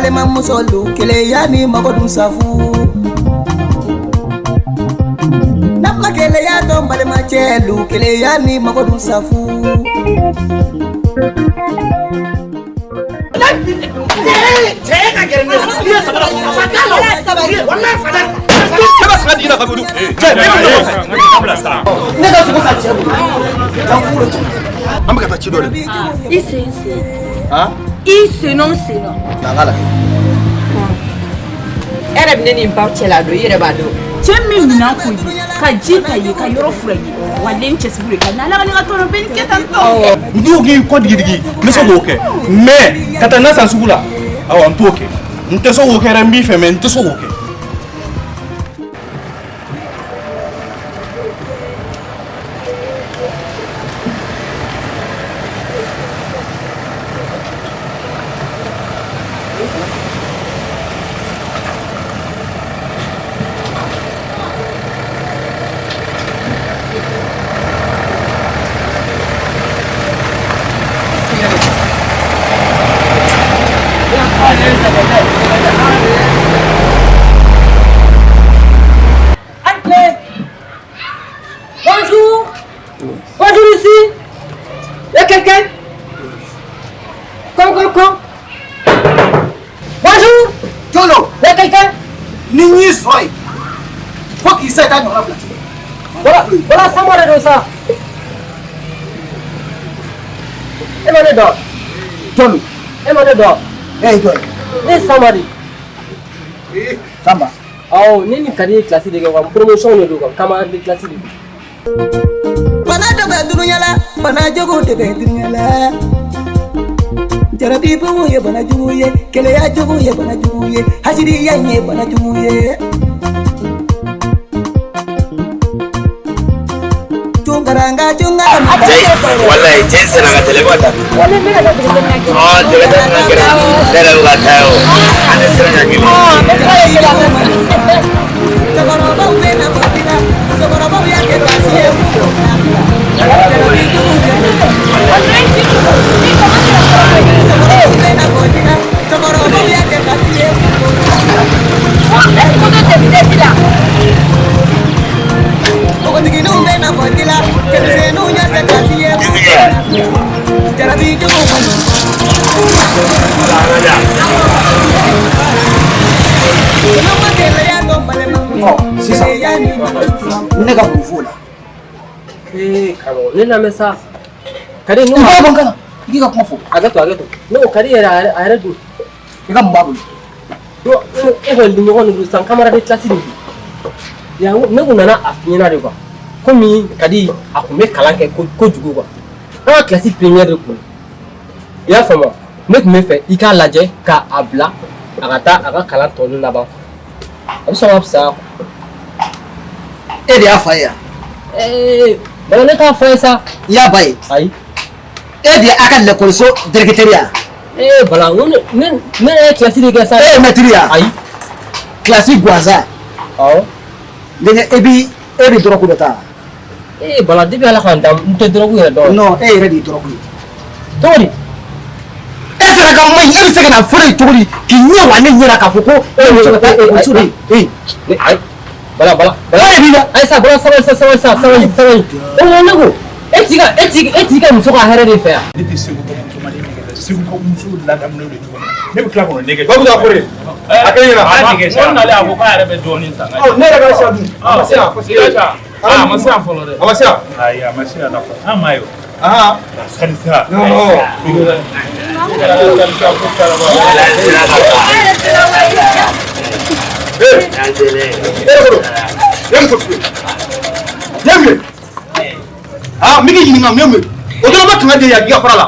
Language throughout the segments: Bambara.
Balimamusolu keleya ni mago dun safu n'a ma keleya dɔn balimacɛlu keleya ni mago dun safu. Cɛ ka gɛrɛ ne la. I ye sabara bɔ. Fa t'a la o. Walahi fa t'a la. Ne bɛ fila di ka bolo. Cɛ, ne bɛ ɲɔgɔn fɛ. Ne ka sogo san cɛ bolo. Taa kunkolo cɛ. An bɛ ka taa ci dɔ de. I sen sen. Han? I sen nɔ sen nɔ. Na n k'a lajɛ. E yɛrɛ bɛ ne ni n ba cɛ la don, i yɛrɛ b'a dɔn. Cɛ min minɛn ko ye ka ji ta ye ka yɔrɔ fura ye wa den cɛsiri de ka na ala ka ne ka tɔnɔ bɛ nin kɛ tan tɔ. N t'o k'i kɔ digidigi n bɛ se k'o kɛ mais ka taa na san sugu la awɔ n t'o kɛ n tɛ se k'o kɛ dɛ n b'i fɛ mais n tɛ se k'o kɛ. Entrez. Bonjour. Bonjour ici. Il y a quelqu'un? Kom, kom, kom. Bonjour. Jolo. Il y a quelqu'un? Ni n y'i sɔrɔ yen fo k'i sa i t'a ɲɔgɔnna fila tigɛ. Voilà, voilà, Samba de don sa. E ma ne dɔn. Jɔn E ma ne dɔn. E ye jɔn ye? Ne ye Samba de ye. Sanba. Awɔ, ne ni Kadi ye classe de kɛ quoi, promotion de don quoi, camarade de classe de don. Bana dɔ bɛ dunuya la, bana jugu de bɛ dunuya la. Jarabi bugu ye bana jugu ye, keleya jugu ye bana jugu ye, hasidiya ye bana jugu ye. Cungaranga cungaranga. Wallahi cɛ senna ka tɛlɛ ka taa. Wale ne ka taa dugu kɔnɔ. Ɔ jɛgɛ tɛ ka gɛrɛ ne yɛrɛ bɛ ka taa o ani sira ka gɛlɛn. Cɛkɔrɔbaw bɛ na bɔ la, musokɔrɔbaw y'a kɛ baasi ye. Jarabi jugu ye. Musokɔrɔbaw bɛ na bɔ la, cɛkɔrɔbaw y'a kɛ baasi ye. Npogotigininw bɛ na bɔ la, cɛmisɛnninw y'a kɛ baasi ye. Jarabi jugu kɔnɔ. Sisan ne ka mun f'o la? Ee karamɔgɔ, ne lamɛn sa. Kadi I n'o b'a bɔ n kan na. I k'i ka kuma fɔ. Hakɛ to, hakɛ to. Ne ko Kadi yɛrɛ a yɛrɛ dun. I ka mun b'a bolo? Non, e kɔni ɲɔgɔn de don sisan, camarade de classe de don. Ya, ne kun nana a f'i ɲɛna de quoi. Komi Kadi a kun bɛ kalan kɛ kojugu quoi. An ka classe première de kun don. I y'a faamu wa? Ne tun bɛ fɛ i k'a lajɛ k'a bila a ka taa a ka kalan tɔ ninnu laban. A bɛ sɔn ka fisaya quoi. E de y'a fa ye yan. Ee Bala ne t'a fa ye sa. I y'a ba ye. Ayi. E de ye a ka lakɔliso directeur ye yan. Ee Bala n ko ne ne yɛrɛ ye classe de kɛ sa. E ye maître ye yan. Ayi. Classe gansan. Awɔ. Denkɛ e bɛ dɔrɔgu dɔ ta. Ee Bala depuis Ala ka n dan n tɛ dɔrɔgu yɛrɛ dɔn. Non, e yɛrɛ de ye dɔrɔgu ye. Cogo di? E sera ka maɲi, e bɛ se ka na fɔ ne ye cogo di k'i ɲɛ wa ne ɲɛ la k'a fɔ ko e muso ka taa ekɔliso la yen. Ee. Ne ayi. Bala Bala. Bala de b'i la. Ayi sa Bala sabali sa sabali sa sabali sabali. O ko ne ko e t'i ka muso ka hɛrɛ de fɛ yan. Ne tɛ Segu ka muso ma ne nɛgɛ dɛ. Segu ka muso ladamunen don cogo min na ne bɛ tila k'o nɛgɛ. Babu ka kore. A kɛ ɲɛna. A nɛgɛ sa. N nalen a ko k'a yɛrɛ bɛ dɔɔnin san. Ɔ ne yɛrɛ ka sira dun. A ma se yan parce que. A ma se yan fɔlɔ dɛ. A ma se yan. Ayi a ma se yan fɔlɔ. An m'a ye o. Ahan. Sani sira. Non. Ee. E yɛrɛ ko ne muso filɛ. Ne mun ye? Ah, n bɛ k'i ɲininka mun ye mun ye? O dɔrɔn ma kanga de yan k'i ka fara la.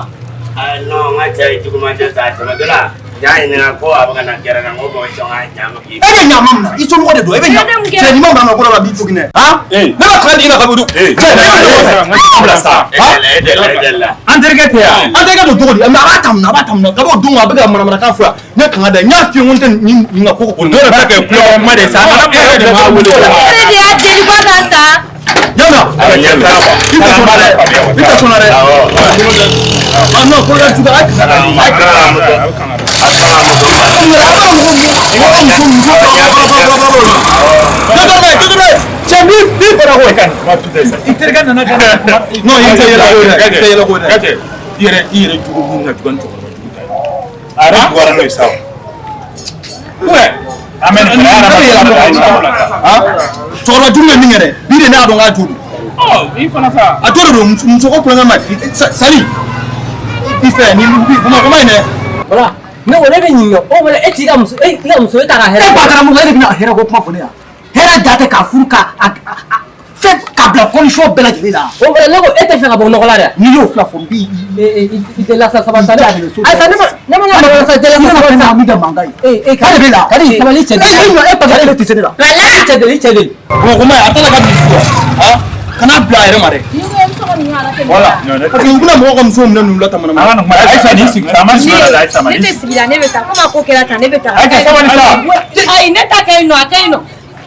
Non n ka cɛ ye juguman tɛ sa a tɛmɛtɔ la n y'a ɲininka ko a bɛ ka na gɛrɛ n na n ko bon sɔn ka ɲa ma k'i. E bɛ ɲa ma mun na? I somɔgɔ de don. E bɛ ɲa. Cɛ ɲuman b'an ka ko la bi jogin dɛ. Han? Ne bɛ kanga di i la ka bɔ. Cɛ ne bɛ ɲɔgɔn fɛ. N ka cɛ bila sa. E delila e delila e delila. An terikɛ tɛ yan. An terikɛ don cogo di? Mais a b'a ta mun na? A b'a ta mun na? Kab'o don a bɛ ka manamanakan fɔ yan. Ne kanga da ye. N y'a f'i ye n ko n tɛ nin ka ko. O dɔw yɛrɛ bɛ kɛ kulonkɛ kuma de ye sa. A nana e yɛrɛ de m'a wele. E yɛrɛ de y'a deli k'a k'a ta. Yala. I tɛ sɔn dɛ. I tɛ sɔn dɛ. Awɔ. Ah non, ko la jugu a kanga da. A A kanga da. Cɛ min bɔra ko i terikɛ nana ka non i tɛ yɛlɛ ko dɛ i tɛ yɛlɛ ko dɛ i yɛrɛ jugu mun ka jugu ni cɛkɔrɔba jugu ta ye a yɛrɛ juguyara n'o ye sa ouais a mɛ nin cɛkɔrɔba jugu bɛ min kɛ dɛ bi de ne y'a dɔn k'a jo don i fana sa a jo de don muso ko kulonkɛ ma sali i fɛ ni kuma ma in dɛ voilà ne ko ne bɛ ɲininka o wala e t'i ka muso e ka muso e t'a ka hɛrɛ e ba karamɔgɔ e de bɛna hɛrɛ ko kuma fɔ ne yan hɛrɛ da tɛ k'a furu ka fɛn k'a bila condition bɛɛ lajɛlen la o wala ne ko e tɛ fɛ ka bɔ nɔgɔ la dɛ n'i y'o fila fɔ n b'i i tɛ lasa sabali sa dɛ ayisa ne ma ɲa sa tɛ lasa sabali sa min kɛ mankan ye e ka de bɛ la Kadi sabali cɛ e e pa e tɛ se ne la wala cɛ deli cɛ deli bon kuma a taara ka misi wa kana bila a yɛrɛ ma dɛ voilà parce que u bɛna mɔgɔw ka musow minɛ ninnu la tan mana mana Ayisa nin sigi a ma sigi la Ayisa ma ne tɛ sigi la ne bɛ taa komi a ko kɛra tan ne bɛ taa Ayisa sabali sa ayi ne ta kɛ yen nɔ a kɛ yen nɔ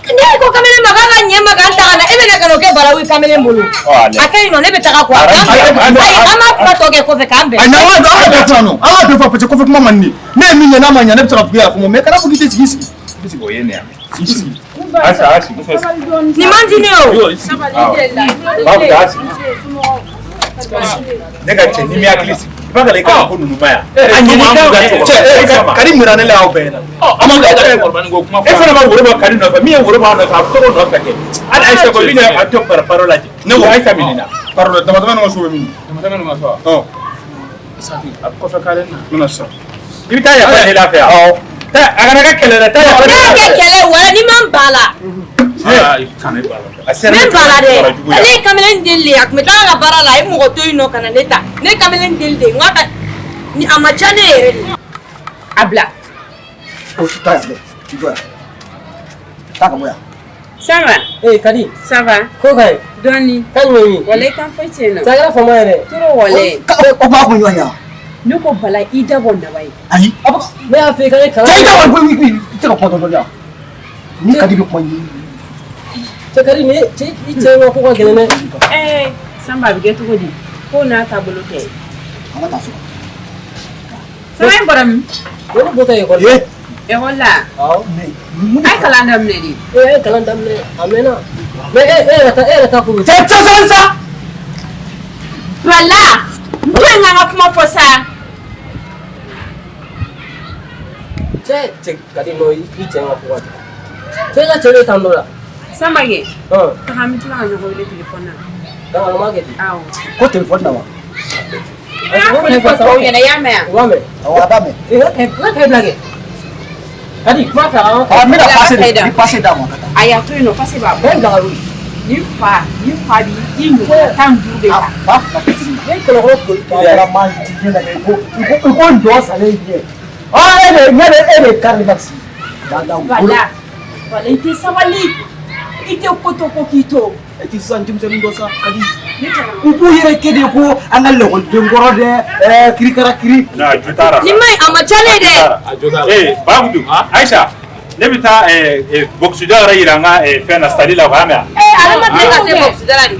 ne ko kamalen ma k'a ka ɲɛ ma k'an ta ka na e bɛna ka n'o kɛ balawu kamalen bolo a kɛ yen nɔ ne bɛ taga quoi ayi an b'a kuma tɔ kɛ kɔfɛ k'an bɛn ayi an ka bɛɛ fɔ yan nɔ an ka bɛɛ fɔ parce que kɔfɛ kuma man di ne ye min kɛ n'a ma ɲɛ ne bɛ se ka fɔ k'i y'a fɔ mais kana fɔ k'i tɛ sigi sigi o ye nin ye sigi Ayisa a sigi nin man di ne o ne ka cɛ ni mi hakili sigi i b'a i ka ko ninnu ma yan a ɲininka Kadi mira ne la aw bɛɛ ɲɛna e fana ma woro bɔ Kadi nɔfɛ min ye woro bɔ a nɔfɛ a bɛ to k'o nɔfɛ kɛ hali Ayisa ko min a to paro lajɛ ne ko Ayisa minɛ paro dama dama ka so bɛ min dama dama ka so ɔ a kɔfɛ kare na n bɛna sisan i bɛ taa yafa ne la fɛ yan awɔ a kana kɛ kɛlɛ dɛ taa yafa ne y'a kɛ kɛlɛ wala ni ma n ba la ne ba la dɛ ale ye kamalen deli de a tun bɛ taa ka baara la a ye mɔgɔ to yen nɔ ka na ne ta ne ye kamalen deli de n k'a ka ni a ma diya ne yɛrɛ de a bila. O taa yan i jɔ yan taa ka bɔ yan. Ça va? Eh Kadi. Ça va? Ko ka ɲi. Dɔɔni. Kan jumɛn ye? Walayi kan foyi tɛ yen nɔ. Sa kɛra faama ye dɛ. Trop walayi. O b'a kun ɲɔgɔn ya. Ne ko Bala i da bɔ naba ye. Ayi. Ne y'a fɔ i ka ne kalan. Cɛ i da bɔ i tɛ ka kuma dɔɔni yan. Ni Kadi bɛ kuma i. Cɛ Kadi ni cɛ i cɛ ka ko ka gɛlɛn dɛ. Ɛɛ Sanba a bɛ kɛ cogo di? Ko n'a taabolo tɛ. An ka taa so. Sanba in bɔra min? Ne bɔtɔ ekɔli la. Ekɔli la? Awɔ. A ye kalan daminɛ de. Ee a ye kalan daminɛ a mɛnna. Mais e yɛrɛ ta ko. Cɛ cɛ sabali sa. Bala n to yen n ka kuma fɔ sa. Cɛ Kadi nɔ i cɛ ka ko ka gɛlɛn. Cɛ ka cɛ bɛ tan dɔ la. Sanba kɛ. Taga an bɛ tila ka ɲɔgɔn wele telefɔni na. Donc an b'a kɛ ten. Awɔ. Ko telefɔni na wa? I b'a fɔ ne fɔ tɔw ɲɛna i y'a mɛn wa? U b'a mɛn. Awɔ a b'a mɛn. N ka kaye bila kɛ. Kadi kuma fɛ a ka. Ɔ n bɛna passe de n bɛ passe d'a ma ka taa. Ayi a to yen nɔ passe b'a bolo. Bɛɛ bila ka wuli. Ni fa bi i ɲɔgɔnna 15 de A ta. fa fila tɛ sigi. Ne kɔlɔkɔlɔ koli. Kɛra maa ye la i ko i ko ɲɔ salen ɲɛ. Ɔ e de ne de e de kari ma sigi. Bala Bala i tɛ sabali i tɛ ko to ko k'i to. E ti sisan denmisɛnnin dɔ sa Kadi. U b'u yɛrɛ kɛ de ko an ka lakɔliden kɔrɔ dɛ ɛɛ kirikara kiri. Non a jo t'a la. Nin ma ɲi a ma diya ne ye dɛ. A jo t'a la. Ee Bakudu Ayisa ne bɛ taa boxida yɛrɛ yira n ka fɛn na stade la o y'a mɛn wa. Ee ale ma deli ka se boxida la de.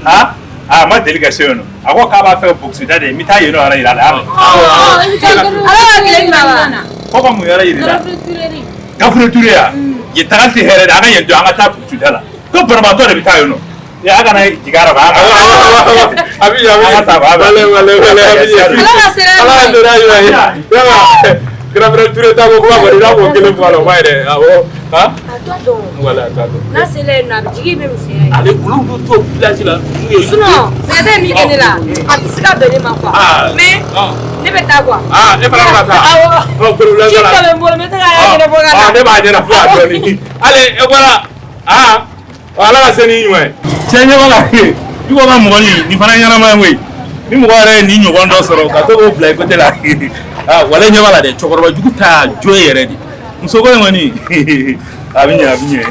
A ma deli ka se yen nɔ a ko k'a b'a fɛ boxida de n bɛ taa yen nɔ yɛrɛ yira a la y'a mɛn. Ala ka tile ɲuman wa. Ko ka mun yɛrɛ yira la. Gabriel Touré ya yen tagali tɛ hɛrɛ de an ka yen don an ka taa boxida la ko banabaatɔ de bɛ taa yen nɔ. A kana jigin a la A bɛ ɲɛ a bɛ An ka taa wale wale wale a bɛ ɲɛ. Ala ka sera Ala ka sera ɲuman ye. Yala Gabriel Touré ta ko kuma kɔni i b'a fɔ kelen fɔ a la o ma ye dɛ awɔ. A t'a dɔn. Wala a t'a dɔn. N'a sera yen nɔ a bɛ jigi bɛ misɛnya ye. Ale olu b'u to village la. Sinon sɛbɛ min kɛ ne la a tɛ se ka bɛn ne ma quoi. Mais ne bɛ taa quoi. E fana bɛ ka taa. Awɔ. Ɔ problème Ci t'a la. dɔ bɛ n bolo n bɛ se k'a ɲɛnabɔ ka na. Ne b'a ɲɛnabɔ a dɔɔni. Ale e bɔra Ala ka se n'i ɲuman ye. Cɛ ɲɛ b'a la i ko ka mɔgɔ nin fana ɲɛnama ye koyi ni mɔgɔ yɛrɛ ye nin ɲɔgɔn dɔ sɔrɔ ka to k'o bila i côté la wala ɲɛ b'a la dɛ cɛkɔrɔba jugu ta jo yɛrɛ de muso ko in kɔni a bɛ ɲɛ a bɛ ɲɛ.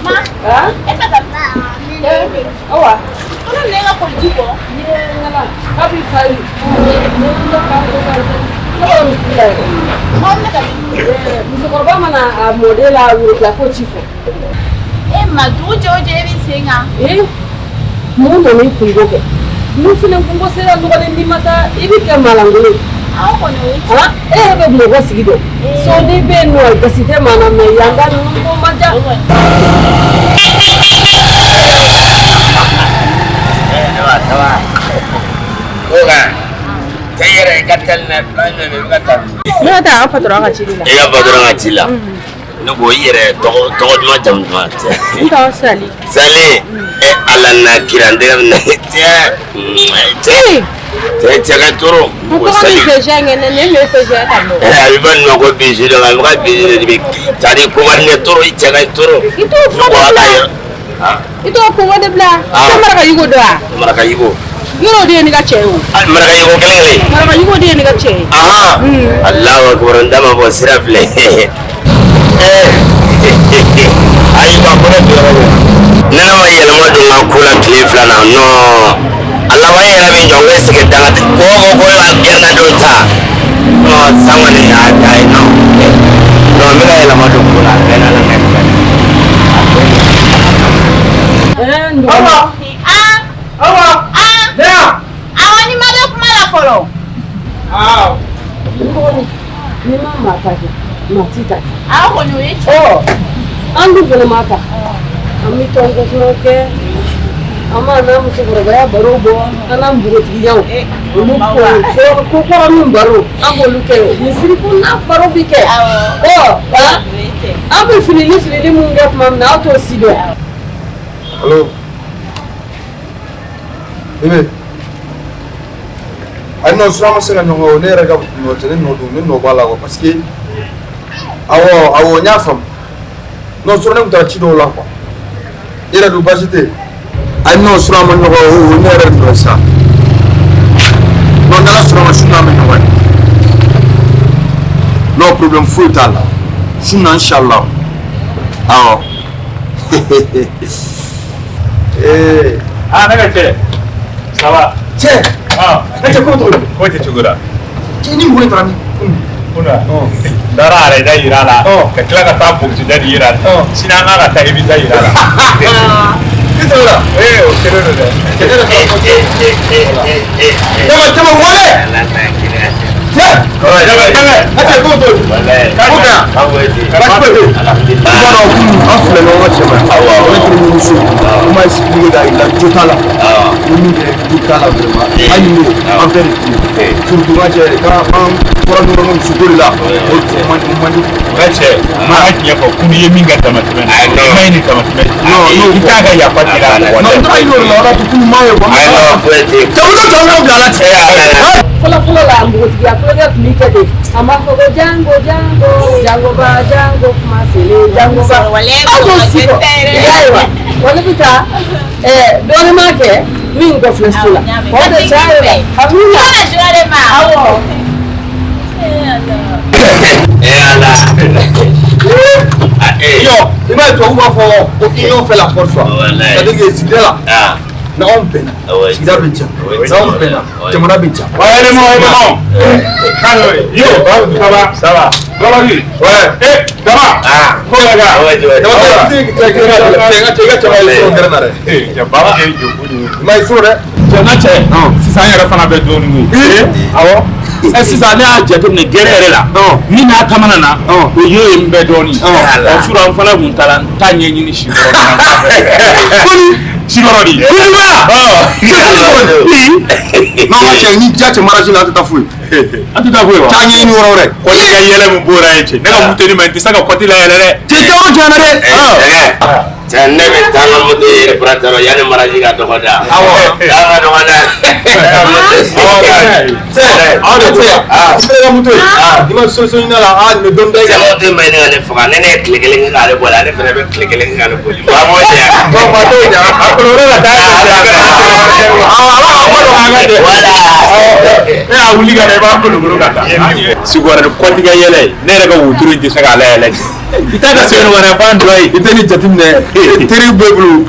Ma, awa. Olu ne ka koliji bɔ. Kabi fari. Musokɔrɔba mana a mɔden la worokila ko ci fɔ. E ma dugu jɛ o jɛ e b'i sen kan. Ee mun nana i kungo kɛ? Mun fana kungo sera nɔgɔlen n'i ma taa i bɛ kɛ malangolo ye. Aw kɔni o ye tiɲɛ. E yɛrɛ bɛ Bamakɔ sigi dɔn. So n'i bɛ yen nɔ gasi tɛ maa na mais yan ta ninnu ko man ca. Ne ka taa an patɔrɔn ka ci la. I ka patɔrɔn ka ci la. Ne ko i yɛrɛ tɔgɔ duman jamu duman. N tɔgɔ Sali. Sali. E Ala n'a kira n tɛgɛ minɛ. Cɛ cɛ cɛ ka toro. N tɔgɔ ni fɛsɛ ŋɛnɛ ne bɛ fɛsɛ ka nɔ. A bɛ fɔ nin ma ko bisu dɔ a bɛ ka bisu de bi c'est à dire ko ka ne toro i cɛ ka toro. I t'o kuma de bila. I t'o kuma de bila. I tɛ Maraka Yigo dɔn wa? Maraka Yigo. Yɔrɔ o de ye ne ka cɛ ye o. Maraka Yigo kelen kelen. Maraka Yigo de ye ne ka cɛ ye. Ahan. Alahu akibaru n da ma bɔ sira filɛ. Ayi ba ko ne bi yɔrɔ min ne ma yɛlɛma don n ka ko la tile fila na non a laban yɛrɛ bɛ jɔ n bɛ sigi daga ko ko ko a gɛrɛna dɔ ta non san kɔni a ayi non non n bɛ ka yɛlɛma don ko la a bɛɛ n'a ka Awa. Awa. Lea. Awa ni ma bɛ kuma la fɔlɔ. Awɔ. Ni ma maa ta kɛ maa t'i ta kɛ. Aw kɔni o ye tiɲɛ. Ɔ an dun fana m'a ta an bɛ tɔn ko kumaw kɛ an b'a n'an musokɔrɔbaya baro bɔ an n'an npogotigiyaw olu ko kɔrɔ min baro an b'olu kɛ misiri ko n'a baro bi kɛ ɔ an bɛ filili filili mun kɛ tuma min na aw t'o si dɔn. Allo. Bébé. Ayi non sura ma se ka ɲɔgɔn ye o ne yɛrɛ ka nɔ tɛ ne nɔ don ne nɔ b'a la quoi parce que awɔ awɔ n y'a faamu non sura ne tun taara ci dɔw la quoi i yɛrɛ dun baasi tɛ yen ayi non sura ma ɲɔgɔn ye o ne yɛrɛ nɔ ye sa non n'Ala sɔnna ma su n'an bɛ ɲɔgɔn ye non problème foyi t'a la su na inchallah awɔ ee ah ne ka cɛ ça va cɛ ne cɛ ko bɛ cogo di ko tɛ cogo la cɛ ni mɔgɔ taara min kunna n taara arɛda yira a la ka tila ka taa bogosi-da di yira a la sini an kan ka taa Ibiza yira a la i sɔrɔ ee o kelen don dɛ jama jama wale cɛ a cɛ ko to ko ka baasi foyi tɛ yen i b'a dɔn an filɛ ɲɔgɔn ka cɛ ma ne terimuso n m'a expliqué k'a yira jo t'a la ni min kɛ jo t'a la vraiment hali n'o an bɛɛ de kelen surtout n ka cɛ k'an bɔra ɲɔgɔn ka musoko de la o man di. N ka cɛ n ka tiɲɛ fɔ kunu i ye min kɛ damatɛmɛ na i ma ye nin damatɛmɛ i t'a ka yafa deli a la. Non n taara ɲini o de la o de y'a to kunu m'a ye quoi. Ayi non foyi tɛ yen. Cɛ wuli jɔ n ka bila la cɛ. Fɔlɔ fɔlɔ la npogotigiya tulonkɛ tun bɛ kɛ ten an b'a fɔ ko jango jango jangoba jango kuma selen jangoba aw t'o si dɔn i y'a ye wa wa ne bɛ taa dɔɔnin m'a kɛ min kɔfilɛ so la o de caya ye a min na awɔ. Ala. Yo, i m'a ye tubabu b'a fɔ ko union fait la force quoi. C'est-à-dire que sigida la n'anw bɛnna sigida bɛ diya n'anw bɛnna jamana bɛ diya. Ouais, élément, élément. Yo, ça va, ça va. Dɔlɔki. Ouais. Eh, Dama. Ko bɛ ka. Dama cɛ cɛ cɛ i ka cɛba ye sɔrɔ gɛrɛ na dɛ. Cɛ baba kɛ jɔ kojugu. I m'a ye sɔrɔ dɛ. Cɛ n ka cɛ sisan an yɛrɛ fana bɛ dɔɔnin koyi. Awɔ. Ɛ sisan ne y'a jateminɛ gɛrɛ yɛrɛ la. Min n'a tamana na. O y'o ye n bɛ dɔɔnin. Ɔ surɔ an fana kun taara n ta ɲɛɲini sikɔrɔ. Koni. Sikɔrɔ de. Kojuguya. Non n ka cɛ ni diya cɛ mariage la an tɛ taa foyi. An tɛ taa foyi wa. Taa ɲɛɲini yɔrɔ wɛrɛ. Kɔti ka yɛlɛ min bɔra yen cɛ ne ka muteni ma n tɛ se ka kɔti la yɛlɛ dɛ. Cɛ tɛ yɔrɔ janya dɛ. Cɛ ne bɛ taa n ka moto yɛrɛ yanni mariage ka dɔgɔ da. Awɔ. K'a ka dɔgɔ da. Cɛ aw de tɛ yan. I fana ka moto ye. I ma solution ɲini a la aa nin bɛ dɔɔnin da i kan. Cɛ moto in ma ɲini ka ne faga ne ye tile kelen kɛ k'ale boli ale fana bɛ tile kelen kɛ k'ale boli. Maa m'o cɛ. Bon maa t'o ɲɛ. A kɔlɔlɔ la taa. Awɔ ala k'a bɔ dɔn an ka jɛ. Voilà. E y'a wuli ka na i b'a kolokolo ka taa. Sikɔrɔ ni kɔti ka yɛlɛ ye ne yɛrɛ ka wotoro in tɛ se k'a layɛlɛ. I t'a ka sɛbɛn wɛrɛ fan dɔ ye. I tɛ nin jateminɛ, teri b'e bolo,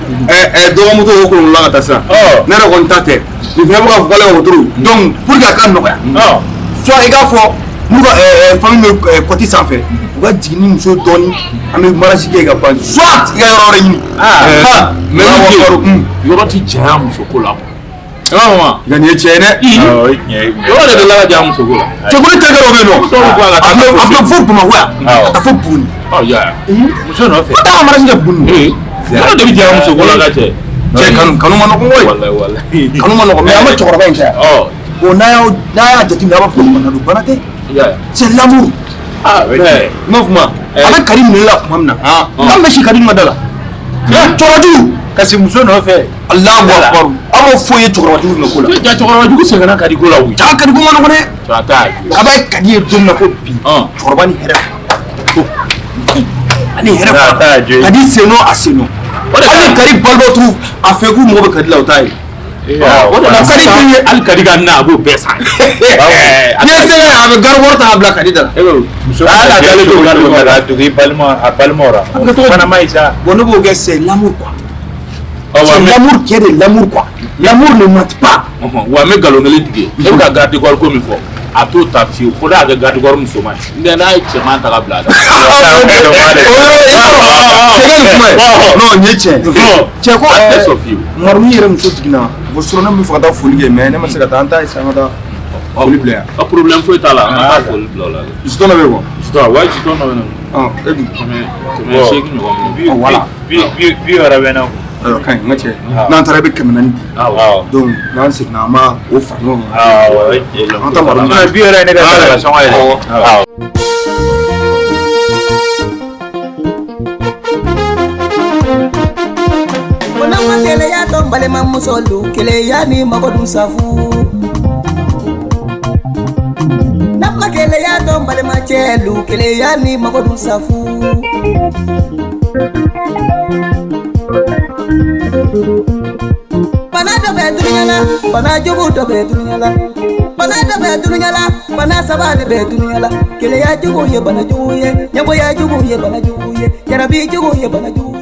dɔgɔmuso o kolon la ka taa sisan. Ne yɛrɛ kɔni ta tɛ. Nin fana bɛ ka fɔ k'ale ka wotoro. Donc pour que a ka nɔgɔya, soit i k'a fɔ n'u ka famille bɛ kɔti sanfɛ, u ka jigin ni muso dɔɔni, an bɛ mariage kɛ ka ban, soit i ka yɔrɔ wɛrɛ ɲini. Mais yɔrɔ ti janya muso ko la. I b'a fɔ ma. Nka nin ye tiɲɛ ye dɛ. Yɔrɔ de bɛ la ka janya muso ko la. Cɛ ko ne terikɛ dɔ bɛ yen nɔ. A bɛ fo Bamakɔ yan. Ka taa fo Buguni. Muso nɔfɛ. Ko taa ka mariage kɛ Buguni. Yɔrɔ de bɛ janya muso ko la ka cɛ. Cɛ kanu ma nɔgɔn koyi. Kanu ma nɔgɔn, mais an bɛ cɛkɔrɔba in kɛ yan. Bon, n'a y'a jateminɛ, a b'a fɔ ko bana don, bana tɛ. C'est l'amour. N b'a fɔ ma, a bɛ Kadi minɛ la tuma min na, an bɛ si Kadi ma da la. Cɛkɔrɔbajugu. Ka se muso nɔfɛ. Alahu akibaru. An m'o fɔ ye cɛkɔrɔbajugu de ko la. Ja cɛkɔrɔbajugu sɛgɛnna Kadi ko la koyi. Ja Kadi ko ma nɔgɔn dɛ. A b'a Kadi ye don min na ko bi, cɛkɔrɔba ni hɛrɛ. Ani hɛrɛ. Kadi sen nɔ, a sen nɔ. Hali Kadi balibatu a fɛ k'u mago bɛ Kadi la, o t'a ye. O de la sisan hali Kadi ka na, a b'o bɛɛ san. N'i ye se a bɛ garibɔrɔ ta k'a bila Kadi da la. Ala dalen don garibɔ la, a dugu i balima, a balimaw la. Fana ma ɲi sa. Bon, ne b'o kɛ, c'est l'amour quoi. C'est l'amour qui est de l'amour quoi. L'amour ne ment pas. Wa n bɛ nkalon kelen tigɛ. E bɛ ka garde corps ko min fɔ, a t'o ta fiyewu fo n'a kɛ garde corps musoman ye. N'a ye cɛman ta ka bila a la. Non, nin ye tiɲɛ. Cɛ ko a tɛ sɔn fiyewu. Maruni yɛrɛ muso jiginna. Bon, surɔ ne bɛ fɛ ka taa foli kɛ, mais ne ma se ka taa, an t'a essayer an ka taa foli bila yan. A problème foyi t'a la, an ka taa foli bila o la. Jitɔn dɔ bɛ yen quoi. Jitɔn, wa jitɔn dɔ bɛ yen. E dun. 800 ɲɔgɔn. Voilà. 60 bɛ na. Ayiwa, ka ɲi n ka cɛ. N'an taara i bɛ 400 di. Donc n'an seginna, an b'a o fara ɲɔgɔn kan. An ta Maruni. 60 ye ne ka saraka sɔngɔ ye dɛ. Keleya dɔn balimamuso lu keleya ni mago dun safu. N'a ma keleya dɔn balimacɛ lu keleya ni mago dun safu. Bana dɔ bɛ dunuya la, bana jugu dɔ bɛ dunuya la. Bana dɔ bɛ dunuya la, bana saba de bɛ dunuya la. Keleya jugu ye bana jugu ye, ɲɛgoya jugu ye bana jugu ye, jarabi jugu ye bana jugu.